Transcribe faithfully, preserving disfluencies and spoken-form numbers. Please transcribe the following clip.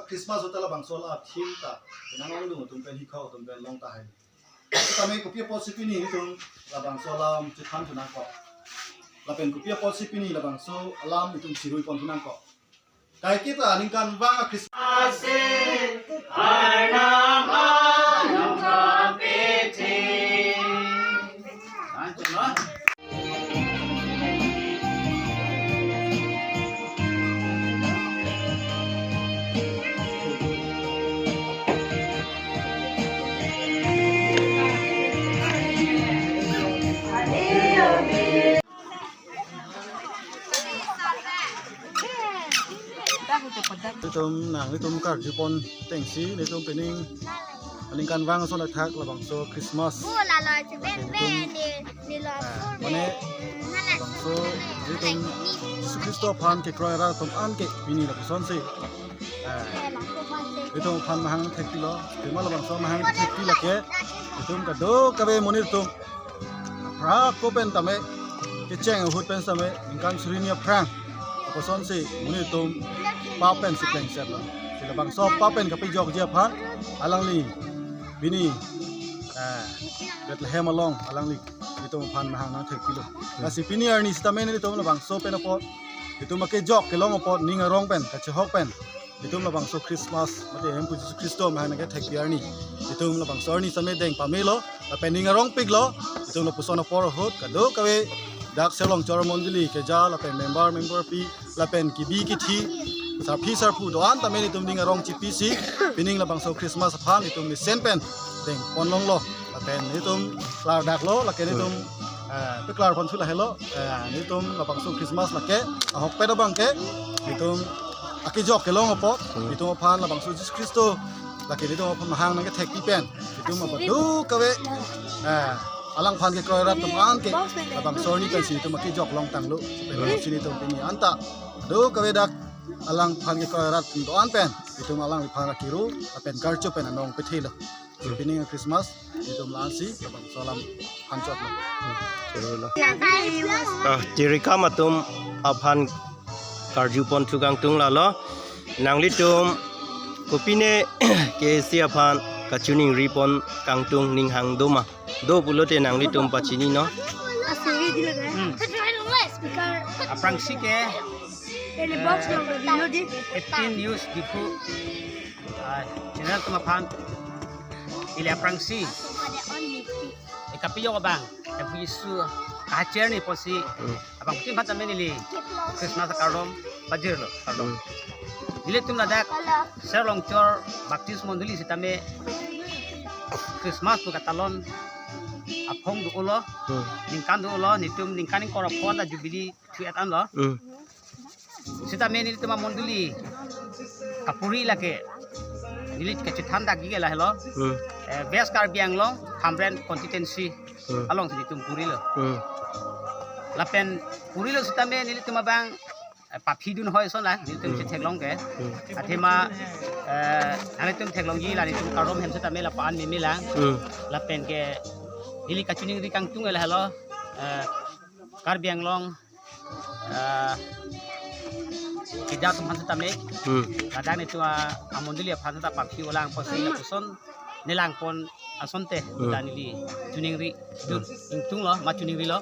Christmas ahut ta labangso la theme ta nang ongdung atum pen hikhok atum pen long tahai. Tame kopi apotsi pini itum labangso alam chethan thu nangkok? Lapen kopi apotsi pini labangso alam itum chirui pon thu nangkok? Kaike ta ningkanvang a-Christmas. Itum nang itum karju pon atengsi, itum pining aningkanvang ason athak labangso Christmas. Bu lalo chepen pen ni ni lo Ah, sur mane, pen. Labangso itum Jisu Khristo aphan kekroi arat atum an ke pini lapuson si. Ah, itum aphan mahang thekpilo, itum labangso mahang thekpi lake, itum kadokave monit atum aphrang ako pen tame, kecheng ahut pen tame, ningkan suri hini aphrang apusonsi monit atum pap pen si plengsetlo. Si labangso pap pen kapejokji aphan alangli pini, ah, Bethlehem along alangli itum aphan mahang nangthekpilo. Lasi pini arni sitame itum labangso pen apot, itum akejok kelong apot ning arong pen, kachehok pen, itum labangso Christmas mate Hemphu Jisu Khristo mahang nangkethekpi arni, itum labangso arni sitame deng pamelo, lapen ning arongpiklo. Itum lapuson apor ahut kadokave dak Serlongchor mondoli keja lapen member memberpi lapen kebi kethe, sarpi sarpo do-an tame itum ning arong chipisi, pining labangso Christmas aphan itum mesen pen deng ponlonglo. Lapen itum klardaklo, lake itum, eh, peklar pon thu lahelo, eh, itum labangso Christmas lake ahokpet abang ke itum akejok kelong apot, itum aphan labangso Jisu Khristo lake itum aphan mahang nangkethekpi pen itum kadokave, eh, alangphan kekroi arat atum an ke labangso arni pensi itum akejok longtanglo. Pensi itum pini anta kadokave dak alangphan kekroi arat atum do-an pen itum alangliphan akiru lapen karju pen anong pethelo. Pining Christmas itum la-ansi labangso alam anchotlo. Chorolo. Ah, tirikam atum aphan karju pon thu kangtung lalo. Nanglitum kopine K A C aphan kachiningri pon kangtung, ning hang doma? Do pulote nanglitum pachini non. Asuri di laga. Hmm. Speaker. Aphrangsi ke, Ini box eh, lo, video di. Eighteen News Diphu, ah, channel atum aphan ili aphrangsi e kapejok abang, Hemphu Jisu kacher ni pusi, hmm, abangphutin aphan tame neli Christmas akardom pajirlo, kardom. Hmm. Nelitum ladak Serlongchor Baptist Mondoli sitame Christmas pu katalon aphong dolo, hmm, ningkan dolo, netum ningkan ingkoi ra phongo ta Jubilee thu-et anlo. Hmm. Sitame nelitum amondoli kapuri lake neli kachethan dakji ke lahelo. Hmm. Eh, West Karbi Anglong, Hamren constituency, hmm, alongsi netum purilo. Hmm. Lapen purilo sitame nelitum abang, eh, paphi dun hoi ason la nelitum, hmm, chetheklong ke. Hmm. Athema, eh, nanglitum theklongji la netum kardom hem sitame lapu-an memelang. Hmm. Lapen ke neli kachiningri kangtung ke lahelo, eh, Karbi Anglong, ah, keja atum aphan sitame, hmm, ladak netum a, amondoli aphan sita paphi olang pusi lapuson nelang pon asonte, hmm, ta neli chiningri dun, hmm, ingtunglo, ma chiningrilo.